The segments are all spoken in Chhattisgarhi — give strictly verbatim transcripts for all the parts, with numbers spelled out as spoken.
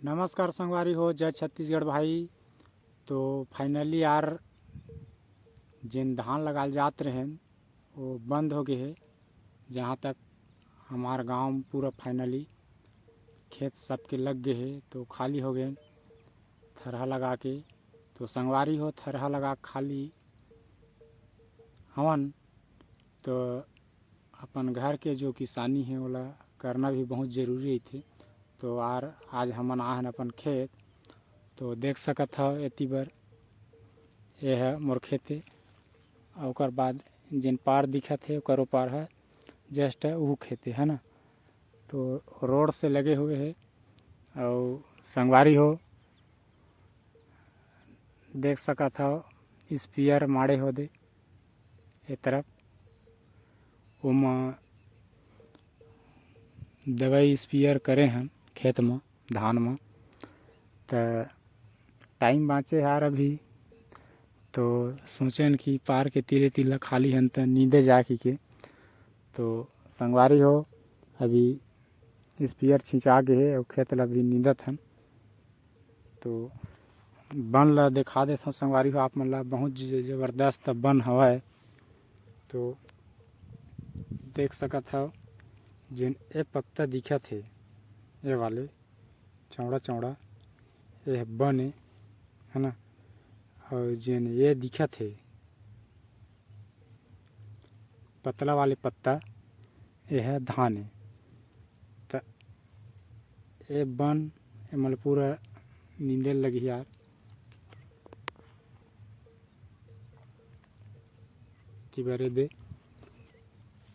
नमस्कार संगवारी हो, जय छत्तीसगढ़ भाई। तो finally यार, जेन धान लगाल जात रहेन, वो बंद हो गए हे। जहाँ तक हमार गांव पूरा finally खेत सबके लग गए हे, तो खाली हो गए थरहा लगा के। तो संगवारी हो, थरहा लगा के खाली हवन, तो अपन घर के जो किसानी हे, ओला करना भी बहुत जरूरी रहिथे। तो आर, आज हमन आए हन अपन खेत, तो देख सकत हव एती बर, ये ह मोर खेत हे। अउ ओकर बाद जेन पार दिखत हे, ओकर ओ पार ह just उहू खेत हे, है ना। तो रोड से लगे हुए हे। अउ संगवारी हो, देख सकत हव, स्प्रेयर मारे हो दे ए तरफ, ओमा दवाई स्प्रेयर करे हन खेत म, धान म। त टाइम बाँचे यार अभी, तो सोचेन कि पार के तीरे तीर ला खाली हन त नींदे जा कहिके। तो संगवारी हो, अभी स्प्रेयर छिंचा गे हे अउ खेत ला भी नींदत हन। तो बन ला देखा देथव संगवारी हो आप मन ला, बहुत ज-, जबरदस्त बन हवय। तो देख सकत हव, जेन ए पत्ता दिखत हे, ए वाले चौड़ा चौड़ा, ए ह बन ए, है ना। अउ जेन ये दिखत हे पतला वाले पत्ता, ये ह धान ए। त ए बन, एमन ल पूरा नींदे ल लगही यार। एती बर ए दे,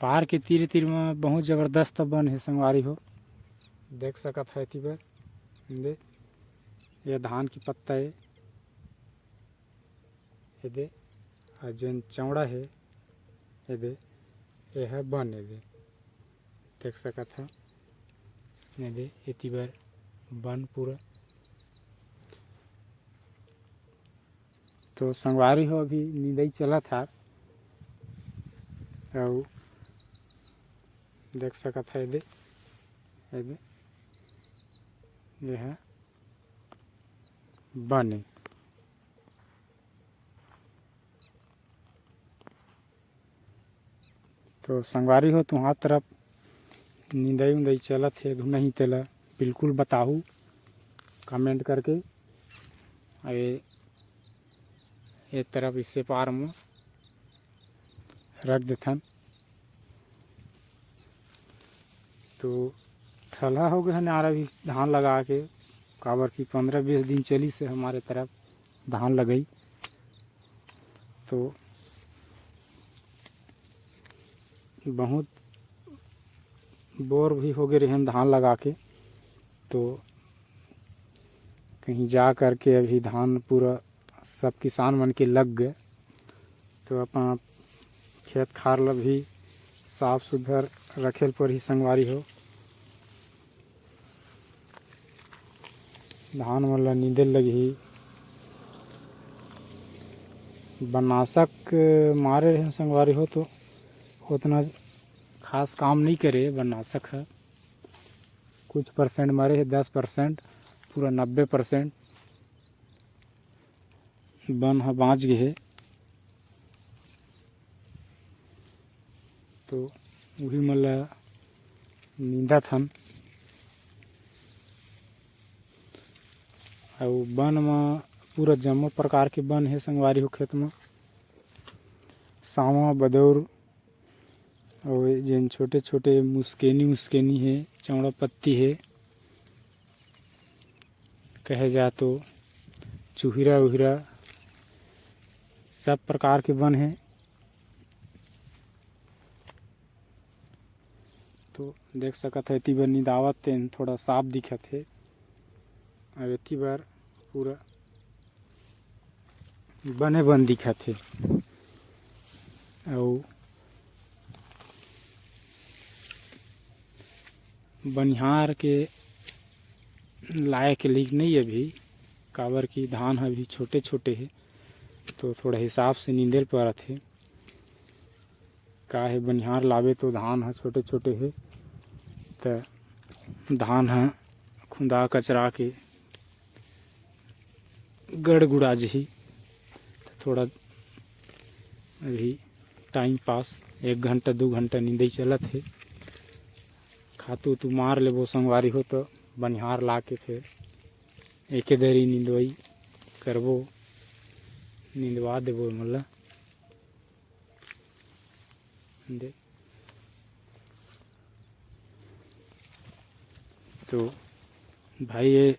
पार के तीर तीर म बहुत जबरदस्त बन हे संगवारी हो, देख सकत हव एती बर। दे, ये धान के पत्ता ए, ए दे, अउ जेन चौड़ा हे, ए दे, ए ह बन ए दे, देख सकत हव, ए दे, एती बर बन पूरा। तो संगवारी हो, अभी निंदई चलत हे, अउ देख सकत हव, ए दे, ए दे, ये ह बन ए। तो संगवारी हो, तुंहर तरफ निंदई उंदई चलत हे धुन नहीं, तेला बिल्कुल बताहू comment करके। अउ ए, ए तरफ इससे पार म रख देथन। तो ठलहा हो गए हन यार अभी धान लगा के, काबर कि पंद्रह बीस दिन चलिस हे हमर ए तरफ धान लगई। तो बहुत बोर भी हो गए रहेन धान लगा के, तो कहीं जा करके अभी धान पूरा सब किसान मन के लग गए। तो अपन खेत खार ला भी साफ सुथर रखे ल परही संगवारी हो। धान मन ला नींदे लगही। बननाशक मारे रहे संगवारी हो, तो उतना खास काम नहीं करे बननाशक ह। कुछ percent मारे हे, दस percent, पूरा नब्बे percent बन ह बाँच गे हे। तो उही मन ल नींदत हन। अउ बन म पूरा जम्मो प्रकार के बन हे संगवारी हो खेत म। सावां, बदौर, अउ जेन छोटे-छोटे मुस्केनी-उस्केनी हे, चौड़ा पत्ती हे, कहे जाए तो चुहिरा-उहिरा, सब प्रकार के बन हे। तो देख सकत हव, एती बर निंदावत तेन थोड़ा साफ दिखत हे। अउ एती बर पूरा बने बन दिखत हे। अउ बनिहार के लायक लीक नइ अभी, काबर कि धान ह अभी छोटे-छोटे हे, तो थोड़ा हिसाब से नींदे ल परत हे। का हे, बनिहार लाबे तो धान ह छोटे-छोटे हे, त धान ह खुंदा कचरा के गड़गुड़ा जही। त थोड़ा अभी टाइम पास, एक घंटा दू घंटा निंदई चलत हे। खातू तू मार लेबो संगवारी हो, त बनिहार ला के फेर एके दरी निंदवई करबो, निंदवा देबो एमन ला। दे। तो भाई, ये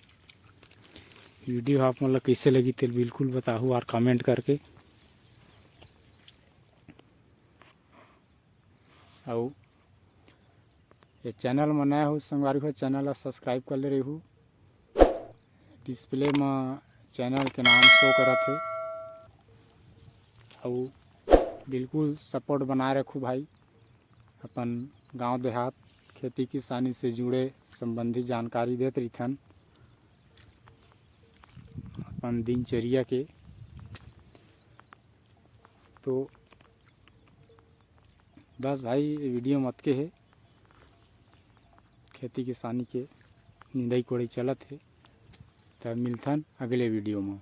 वीडियो आप मन ला कइसे लगी, तेल बिल्कुल बताहू और कमेंट करके। अउ ये चैनल में नया हो संगवारी हो, चैनल ला सब्सक्राइब कर ले रही। डिस्प्ले में चैनल के नाम शो करत हे। अउ बिल्कुल सपोर्ट बनाए रखू भाई। अपन गांव देहात, खेती किसानी से जुड़े संबंधी जानकारी देत रहिथन अपन दिनचर्या के। तो बस भाई, ये वीडियो मतके हे, खेती किसानी के निंदई कोड़ई चलत हे। त मिलथन अगले वीडियो में।